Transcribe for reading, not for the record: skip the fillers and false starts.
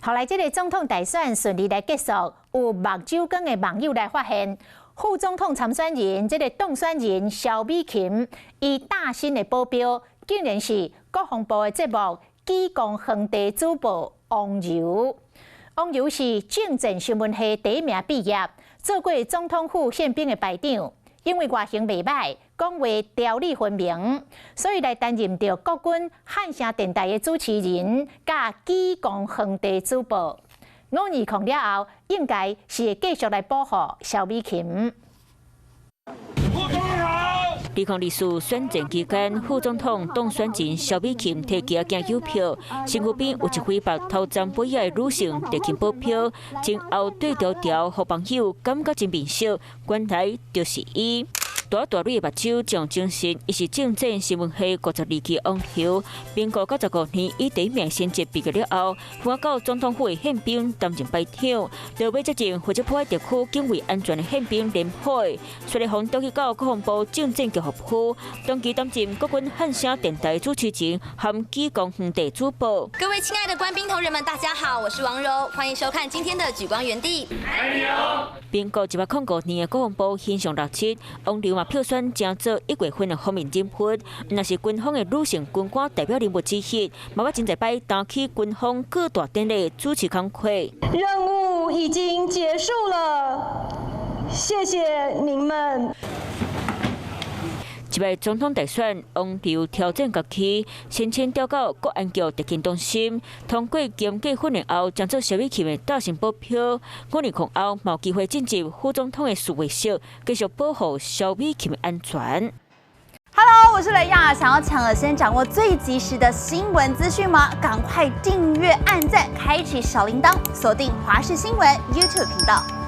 後來這个總統大選順利來結束，有目睭光的網友來發現，副總統參選人這个當選人蕭美琴，伊貼身的保鏢竟然是國防部的節目《莒光皇帝》主播王柔。王柔是政戰新聞系第一名畢業，做過總統府憲兵的排長，因為外形袂䆀，講話條理分明，所以來擔任著國軍漢聲電台的主持人，佮莒光皇帝主播。5-2-0了後，應該是會繼續來保護蕭美琴。2024選戰期間，副總統當選人蕭美琴提旗仔行郵票，身軀邊有一位縛頭鬃背仔的女性特勤保鏢，前後對調調，予網友感覺真面熟，原來就是伊。大大蕊的目睭真精神，伊是政戰新聞系52期王柔。民國95年以第一名成績畢業了後，分到總統府的憲兵擔任排長，落尾接任負責普海特區警衛安全的憲兵聯會，隨予調去到國防部政戰局服務，長期擔任國軍漢聲電台主持人和莒光皇帝主播。各位親愛的官兵同仁們，大家好，我是王柔，歡迎收看今天的莒光園地。民國105年的國防部形象67，王柔嘛票選成做1月份的封面人物，若是軍方的女性軍官代表人物之一，嘛捌真濟擺擔起軍方各大典禮主持工課。任務已經結束了，謝謝您們。這擺總統大選，王柔挑戰家己，申請調到國安局特勤中心，通過嚴格訓練後，將做蕭美琴的貼身保鏢。5-2-0後，有機會進入副總統的侍衛室，繼續保護蕭美琴的安全。 Hello，我是雷亞，想要搶先掌握最及時的新聞資訊嗎？趕快訂閱、按讚、開啟小鈴鐺，鎖定華視新聞 YouTube 頻道。